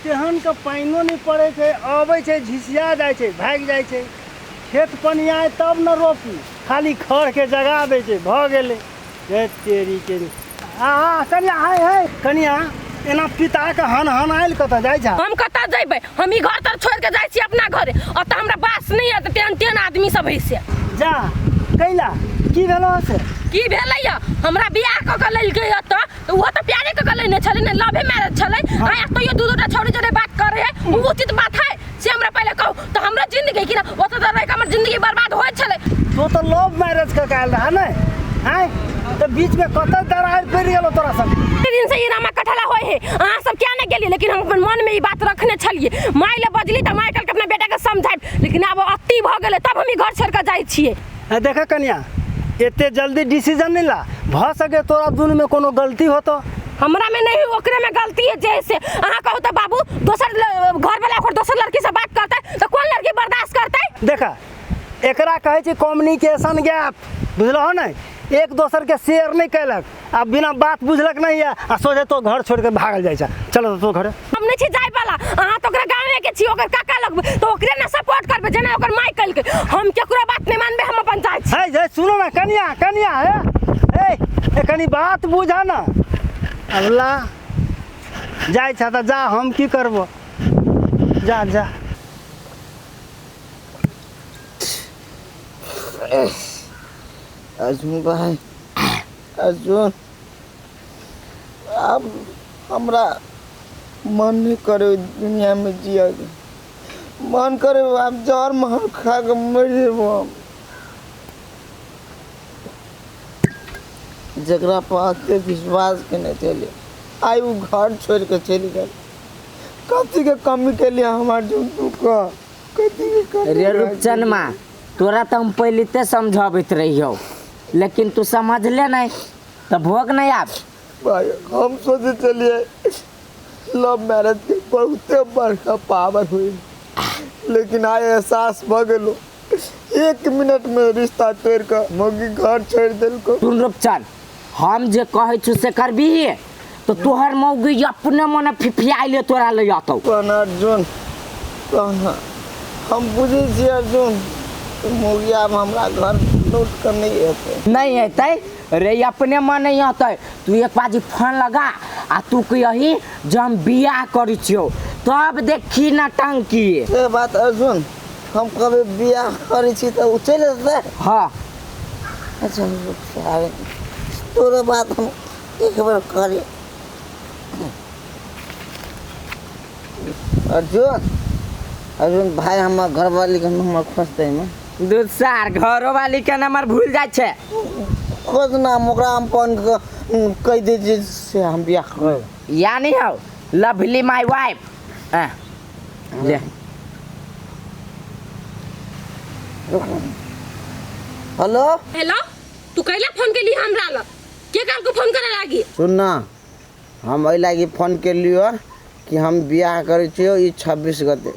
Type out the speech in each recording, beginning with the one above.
तेहन के पानिओ नहि पड़ै छै, अबै छै झिसिया जाइ छै, भागि जाइ छै। खेत पनियाइ तब ने रोपी, खाली खढ़के जगा दै छै, भऽ गेलै। हे तेरी के आ आ, कनिया हाय हाय कनिया, एना पिता के हन हन आयल कतऽ जाइ छा? हम कतऽ जइबै? हम ई घर तर छोड़ि के जाइ छी अपना घरे, ओतऽ हमरा बास नहि है, तेहन तेहन आदमी सब है से। जा कैला की भेलो से? की भेलै या? हमरा बियाह कऽ के लेलकै एतऽ, तऽ ओहो तऽ प्यारे कऽ के लेने छलै ने, लवे मैरिज छलै। आया तैयो दू दूटा छौड़ी जोड़े बात करे है, ओ उचित बात है से हमरा पहिले कहू तऽ। हमरा जिंदगी की ना ओतऽ तऽ रहि कऽ हमर जिंदगी बर्बाद होइ छलै। तो तऽ लव मैरिज कऽ के आयल रहा ने आँय, तऽ बीच में कतऽ दरार पड़ि गेलो तोरा सब? दिन से ई रामा कठला होय है, अहाँ सब क्या नहीं गेलियै, लेकिन हम अपन मन में ई बात रखने छलियै। माय ले बजली तऽ माय कहलकै अपना बेटा के समझायब, लेकिन आब अति भऽ गेलै तब हम ई घर छोड़ि कऽ जाइ छियै। देख कनिया, एते जल्दी डिसीजन नहीं ला, भऽ सके तोरा दुनू में कोनो गलती होतो। हमरा में नहीं, ओकरे में गलती है। जैसे अहाँ कहू तऽ बाबू दोसर घर वाला ओकर दोसर लड़की से बात करतै तऽ कोन लड़की बर्दाश्त करतै? देखा, एकरा कहै छै कम्युनिकेशन गैप, बुझलहो ने? एक दोसर के शेयर नहीं कैलक आ बिना बात बुझलक नहीं है आ सोझे तो घर छोड़ के भागल जाइ छै। चलो तो घरे। हम नहीं छी जाय वाला। अहाँ तो ओकरा गाँवे के छी, ओकर काका लगबै तऽ ओकरे ने सपोर्ट करबै जेना ओकर माय कलकै। हम केकरो बात नहीं मानबै, हम अपन जाइ छी। है जे सुनो ना कनिया, कनिया हे ए ए कनी बात बुझा ना। अगला जाइ छ तऽ जा, हम की करबो, जा जा। अर्जुन भाई, अर्जुन, आब हमरा मन नहीं करे दुनिया में जिया के, मन करे आब जहर महर खा के मर जेबो हम। जकरा पर एते विश्वास केने छलियै, आइ ओ घर छोड़ि के चलि गेल। कथी के कमी केलियै हम अर्जुन, तू कह कथी के कमी रे रहि गेल? रूपचनमा, तोरा तऽ हम पहिलिते समझबैत रहियौ, लेकिन तू समझले नहि तऽ भोग नहि आब। भाई, हम सोचे चलिए लव मैरिज के बहुते बड़का पावर हुई, लेकिन आइ एहसास भऽ गेलो, एक मिनट में रिश्ता तोड़ कऽ मौगी घर छोड़ देलको। सुन रूपचन, हम जे कहै छु से करबीही तऽ तोहर मौगी अपने मने फिफियाइले तोरा ले अतौ। तहन अर्जुन, तहन हम बुझै छी अर्जुन, मौगी आब हमरा घर लौट कऽ नहि एतै। नहीं एतै रे, अपने मन नहीं अतै। तू एक बाजी फोन लगा आ तू कही जे हम बियाह करै छियौ, तब देखी नटंकी। से बात अर्जुन, हम कभी बियाह करै छी तऽ ओ चलि एतै? हाँ। अच्छा सारे, तोरो बात हम एक बेर करी। अर्जुन, अर्जुन भाई, हमर घरवाली के नंबर खोज दे में। दूसर घरो वाली के नंबर भूल जाइ छै। खोज ना, हम ओकरा हम फोन कऽ कहि दै छियै से हम बियाह करब। या नहीं हो लवली my wife. ले। हेलो। हेलो, तू कैला फोन केली हमरा लग? के काल को फोन करे लागी? सुन ना, हम एहि लागी फोन केलियो कि हम बियाह करै छियो ई 26 गते,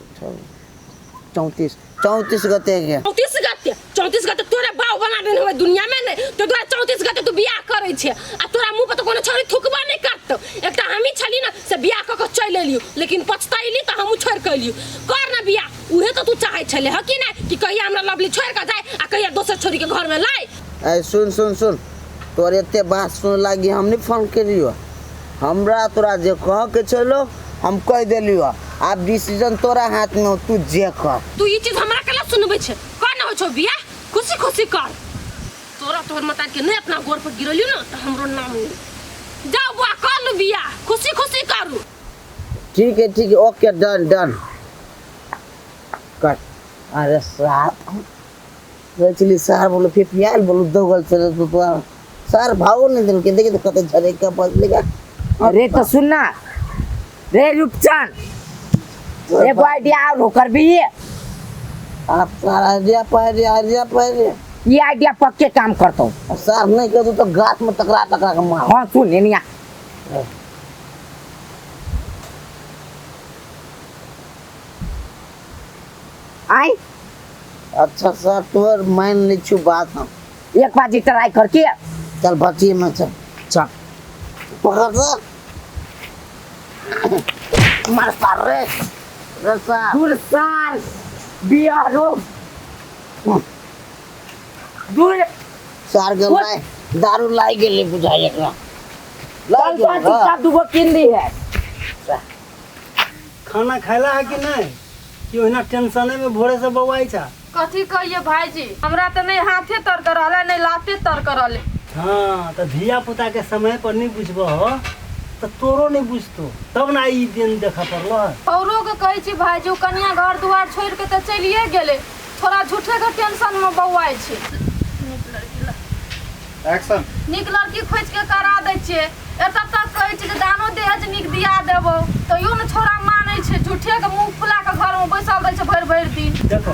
34 गते के। 34 गते? 34 गते तोरे बाव बना देने हुए दुनिया में ने तो तोरा 34 गते तू बियाह करै छे आ तोरा मुंह पर तो कोनो छौरी थुकबा नहीं करतौ। एकटा हमही छली ना से बियाह क के चलि एलियो, लेकिन पछतैली तऽ हमहूँ छोड़ि के एलियो। कर ना बियाह, उहे तो तू चाहै छले ह कि नहीं कि कहिया हमरा लवली छोड़ि के जाय आ कहिया दोसर छौरी के घर में लाय। ए सुन सुन सुन, तोर एते बात सुन लागी हम नहीं फोन केलियो। हमरा तोरा जे कह के छलो हम कह देलियो, आब डिसीजन तोरा हाथ में हो, तू जे कर। तू ई चीज हमरा केला सुनबै छे? कर ना हो छौ बियाह, खुशी खुशी कर। तोरा तोहर मतार के नहीं अपना गोर पर गिरलियो ना तो हमरो नाम नहीं। जाओ बुआ कर लू बियाह, खुशी खुशी करू। ठीक है ठीक है, ओके डन डन कट। अरे साहब एक्चुअली सर बोलो फिर प्यार बोलो दौगल चले तो तो सर भाव नहीं दिल के देखे तो कते झरे का बदलेगा। अरे तो सुन ना रे रूपचंद, एगो आइडिया और होकर भी है। आप सर आइडिया पर आइडिया पर ये आइडिया पक्के काम करता हूँ। सर नहीं कर तो गाछ में टकरा टकरा के मार। हाँ सुन एनिया। आई अच्छा सर तोर मान ले छु बात हम एक बार जी ट्राई करके चल बची में चल चल पकड़ सर। मार सार रे रे सार दूर सार बियाह रो दूर सार के माय दारू लाई गेलै बुझाइ एकरा चल तो चुपचाप दूगो किन दी है खाना खैला है कि नहीं कि ओहिना टेंशने में भोरे से बौआई छा कथी कहिए भाईजी हमरा तऽ नहि हाथे तर्क रहलै नहि लाते तर्क रहलै हाँ तो धिया पुता के समय पर नहीं बुझबो हो तो तोरो नहीं बुझतो तब ना ई दिन देखा पड़लो है औरो के कहै छी भाईजी ओ कनिया घर दुआर छोड़ि के तऽ चलिए गेलै थोड़ा झूठे के टेंशन में बौआइ छै एक्शन नीक लड़की खोजि के करा दै छियै एतऽ तक कहै छै जे दानो दहेज नीक दिया देबौ तैयो ने छोड़ा मानै छै झूठे के मुँह फुला के घर में बैसल रहै छै भरि भरि दिन देखो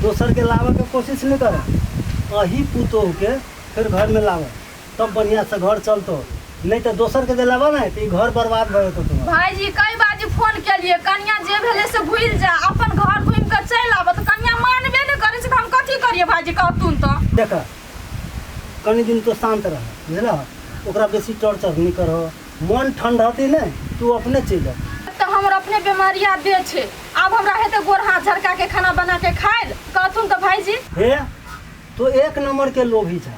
दोसर के लावे के कोशिश नहीं कर अही पुतोह के फिर घर में लावे तब बढ़िया से घर चलतो नहीं तो दोसर के जे लावा ना तो ई घर बर्बाद भऽ जेतो तुम्हार भाईजी कई बाजी फोन केलिए कनिया जे भेलै से भूलि जा अपन घर घुमि के चलि आबऽ तऽ कनिया मानबे नहि करै छै तऽ हम कथी करियै भाईजी कहतुन तऽ देख कनि दिन तो शांत रह बुझल ओकरा बेसी टॉर्चर नहीं करहो मन ठंड रहती ने तू अपने चलि जा तऽ हमर अपने बीमारिया दे छै आब हमरा हेतै गोर हाथ झरका के खाना बना के खाइल कहथुन तऽ भाईजी हे तो एक नंबर के लोभी छा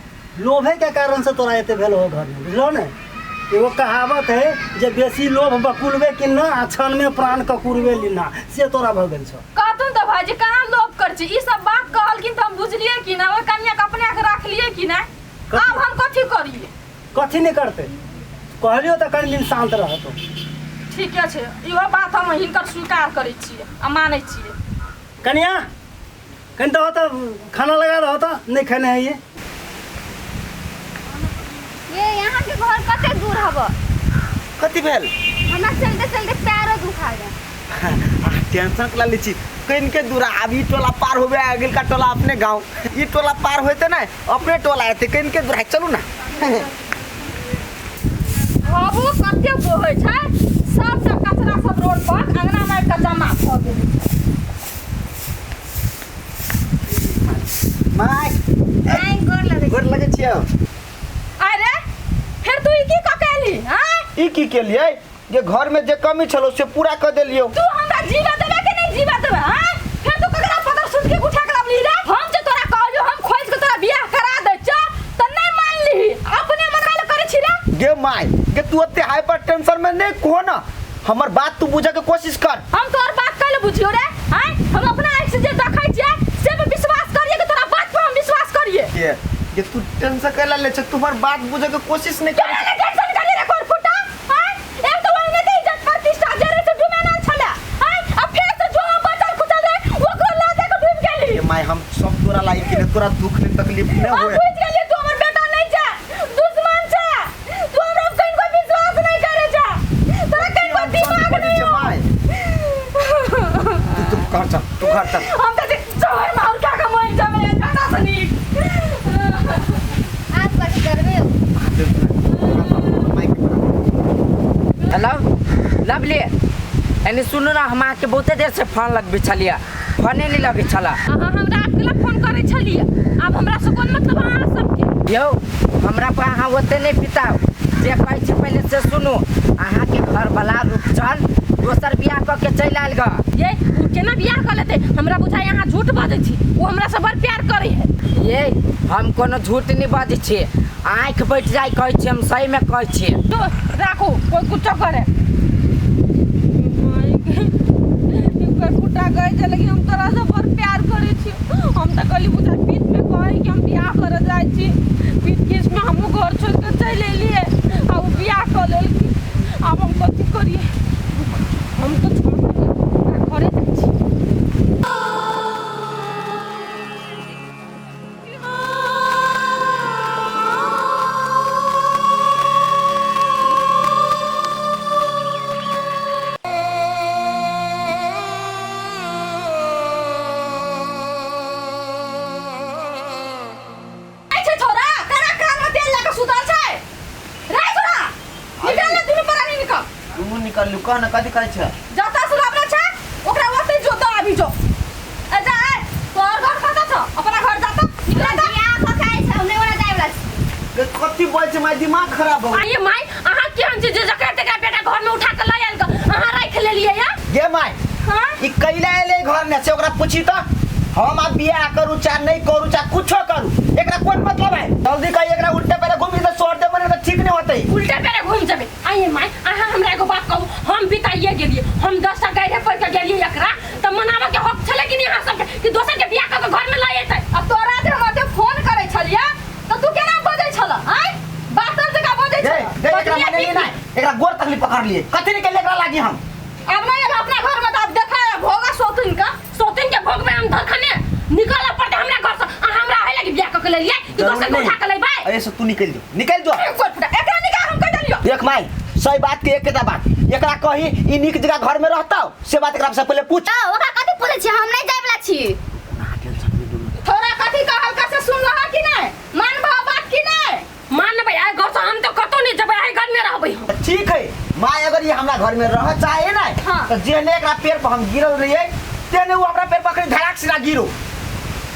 लोभे के कारण से तोरा एते भेल हो घर में बुझलो ने एगो कहावत है जे बेसी लोभ बकुलबे किन्ना आ क्षण में प्राण ककुरबे लीना से तोरा भऽ गेल छौ कहथुन तऽ भाईजी कहाँ लोभ कर छी ई सब बात कहलखिन तऽ हम बुझलियै कि ना ओहि कनिया के अपने के राखलियै कि नहि आब हम कथी करियै कथी नहीं करते कहलियो तऽ कनि दिन शांत रह तो ठीके छै इहो बात हम हिनकर स्वीकार करै छियै आ मानै छियै कनिया कनि दहो तऽ खाना लगा दहो तऽ नहीं खेने है ये ये यहाँ के घर कते दूर हब कथी भेल हमरा चलते चलते पैरो दुखा गेल टेंशन कला लै छी कनिके दूर आब ई टोला पार होबे अगिलका टोला अपने गाँव ई टोला पार होते ने अपने टोला एते कनिके दूर चलू ना हबो कते बहै छै सबटा कचरा सब रोड पर अंगना में आबि कऽ जमा भऽ गेल माय आइ गोर लगै गोर लगै छियौ अरे फेर तू ई की कऽ के एली आँय ई की केलियै जे घर में जे कमी छलो से पूरा कर देलियौ तू हमरा जीवा देबे कि नहीं जीवा देबे आँय फेर तू ककरा पकड़ सुन के उठा के लाबली रे हम जे तोरा कहलियो हम खोज के तोरा बियाह करा दै छौ त नहीं मानलिही अपने मन ले करै छी रे गे माय गे तू ओते हाइपर टेंशन में नहीं को ना हमर बात तू बुझे के कोशिश कर हम तोहर बात कैले बुझियो रे आँय हम अपना आँखि से जे देखै छियै से पर विश्वास करिए कि तोरा बात पर हम विश्वास करिए ये ये तू टेंशन कैला ले छे तू हमर बात बुझे के कोशिश नहीं कर केना टेंशन करिए रे कोर फुटा आँय एक तो ओहिने ते इज्जत प्रतिष्ठा जे रहे से डुमेना छले आँय आ फेर से जो हम बचल खुचल रहे ओकरो ला दे के डूब गेली ये माय हम सब तोरा लाई के तोरा दुख ने तकलीफ ने हम होए बुझ गेलिए तू हमर बेटा नहीं छे दुश्मन छे तू हमरा पर कहीं कोई विश्वास नहीं करे छे तोरा कहीं कोई दिमाग नहीं हो तू तू घर चल तू घर चल हम तो जहर मार खा के मर जाबे दादा से नीक आज कथी करबे हेलो लवली एने सुनू ना हम अहाँके बहुते देर से फोन लगबै छलियै फोने नहि लगै छलै अहाँ हमरा अकेला फोन करै छलियै आब हमरा से कोन मतलब अहाँ सबके यौ हमरा पर अहाँ ओते नहि पिताउ जे कहै छी पहिले से सुनू अहाँके घरवला रूपचन दोसर बियाह कऽ के चलि आयल गऽ ये ओ केना बियाह कऽ लेतै हमरा बुझाइ अहाँ झूठ बजै छी ओ हमरा से बड़ प्यार करै है ये हम कोनो झूठ नहि बजै छी आँखि बैठ जाइ कहै छी हम सहीमे कहै छी तो राखू कोई कुछो करे कुटा कहै छै लेकिन हम तोरा से बड़ प्यार करै छी हम तऽ कहली बुझा पीठ में कहै कि हम बियाह करे जाइ छी पीठ केस में हमहूँ घर छोड़ि कऽ चलि एलियै आ ओ बियाह कऽ लेलखिन आब हम कथी करियै हम तऽ छोड़ घरे जाइ छी छै छोरा केना कान में तेल लगा सुतल छै रे छोरा निकल ले दुनू प्राणी निकल दुनू निकल लू कह ना कथी कहै छै जतऽ से लाबने छै ओकरा ओतै जो दऽ आबी जो ए जा ए तोहर घर कतऽ छौ अपना घर जा तऽ निकल जा बियाह कऽ के आयल छै हम नहि ओना जाय वला छी गे कथी बोल छै माय दिमाग खराब हो आइए माय अहाँ केहन छी जे जकरा तकरा बेटा घर में उठा के लऽ आयल कऽ अहाँ राखि लेलियै या गे माय, हाँ। ई कैला एले घर में से ओकरा पूछी तो हम अब बियाह करू चाहे नहीं करू चाहे कुछो करू, एकरा कोन मतलब है? जल्दी कही, एकरा उल्टे पैरे घूम के छोड़ दे मने तो ठीक नहीं होतै। उल्टे पैरे घूम जेबै। आइए माय, अहाँ हमरा एगो बात कहू, हम बिताइए गेलियै, हम 10टा गाइरे पढ़ के गेलियै, एकरा तऽ मनाबऽ के हक छलै कि नहि अहाँ सबके कि दोसर के बियाह कऽ के घर में लऽ एतै? आ तोरा जे हम ओते फोन करै छलियै तऽ तू केना बजै छल? आँय, बातल जकाँ बजै गे छल। गे, एकरा मनेली नहीं, एकरा गोर तकली पकड़ लिए, कथी नहीं कैले एकरा लागी हम। आब नहीं एल अपना घर में तऽ आब देखा भोगा सौतिन का। सौतिन के भोग में हम धरखने निकलऽ पड़तै हमरा घर से। अहाँ हमरा है लगी बियाह कऽ के लेलियै कि दोसर के उठा के लेबै? अरे से तू निकल जो, निकल जो। एक गोर फुटा एकरा निकाल, हम कहि देलियौ। देख माई, सही बात के एकटा बात, एकरा कही ई नीक जगह घर में रहतौ, से बात एकरा से पहले पूछ। तऽ ओकरा कथी पूछै छी? हम नहि जाय वाला छी। थोड़ा कथी कहल का से सुन रहा कि नहीं? मानबह बात कि नहीं? मानबै, आइ घर से हम तऽ कतौ नहि जेबै, आइ घर में रहबै हम। ठीक है माय, अगर ये हमरा घर में रह चाहे ना, हाँ। तो जेने एकरा पेड़ पर हम गिरल रहिए तेने वो हमरा पेड़ पकड़ी धड़ाक से ना गिरो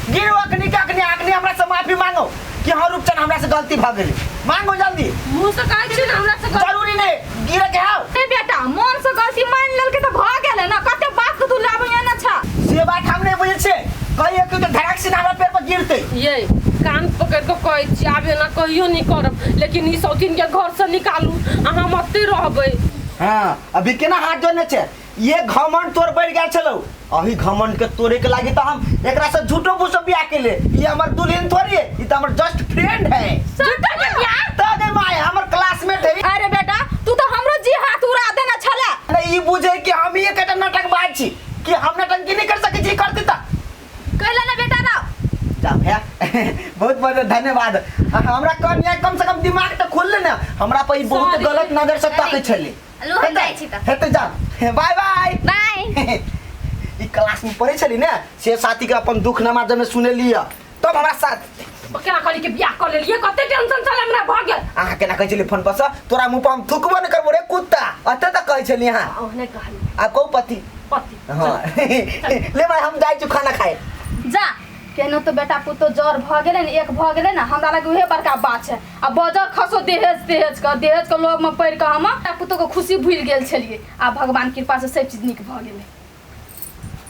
गिरो, अखनी के अखनी अखनी हमरा से माफी मांगो कि हाँ रूपचंद हमरा से गलती भ गेली, मांगो जल्दी। मुँह से कहै छी ने हमरा से गलती। जरूरी नहीं गिरे के हाव। ए बेटा, मन से गलती मान लेलके तऽ भऽ गेलै ना, कते बात के तू लाबैया ना छा। से बात हम नहीं बुझै छियै, कहिए कि तो धड़ाक से ना हमरा पेड़ पर गिरते। ये कान पकड़ के कहै छी, आब एना कहियो नहीं करब, लेकिन ई सौतीन के घर से निकालू, अहाँ मते रहबै। हाँ, अभी केना हाथ जोड़ने छे, ये घमंड तोर बढ़ गेल छलौ, अही घमंड के तोड़े के लागी तो हम एकरा से झूठो फूसो बियाह के ले, ये हमर दुल्हन थोड़ी है, ये तो हमर जस्ट फ्रेंड है। झूठो के बियाह? त गे my, हमर क्लासमेट है। अरे बेटा, तू तो हमरो जी हाथ उड़ा देना छला। अरे ई बुझे कि हम ही एकटा नाटकबाज छी, कि हम नाटंकी नहीं कर सकै छी, करती त कहला ना बेटा ना। जा भैया, बहुत बहुत धन्यवाद। हमरा कन्या कम से कम दिमाग तो खोल ले ना, हमरा पर ई बहुत Sorry. गलत नजर से तकै छलै। लू, हम जाइ छी तऽ। हेतै जा, बाय बाय बाय। ई क्लास में पढ़ै छली ने, से साथी के अपन दुख नमाज में सुनेली तब हमरा साथ केना कहली कि बियाह कऽ लेलियै, कते टेंशन छल हमरा भऽ गेल। अहाँ केना कहै छली फोन पर से, तोरा मुँह पर हम थुकबो नहि करबो रे कुत्ता, एते तक कहै छली अहाँ। ओहने कहली। आ कहू पति। पति। हाँ। ले भाई, हम जाइ छी खाना खाए। जा, केनो तो बेटा पुतो जर भऽ गेलै ने, एक भऽ गेलै ने, हमरा लग उहे बड़का बात छै। आ बजर खसो दहेज तेहेज के, दहेज के लोभ में पड़ि कऽ हम बेटा पुतो के खुशी भूलि गेल छलियै, आ भगवान कृपा से सब चीज नीक भऽ गेलै।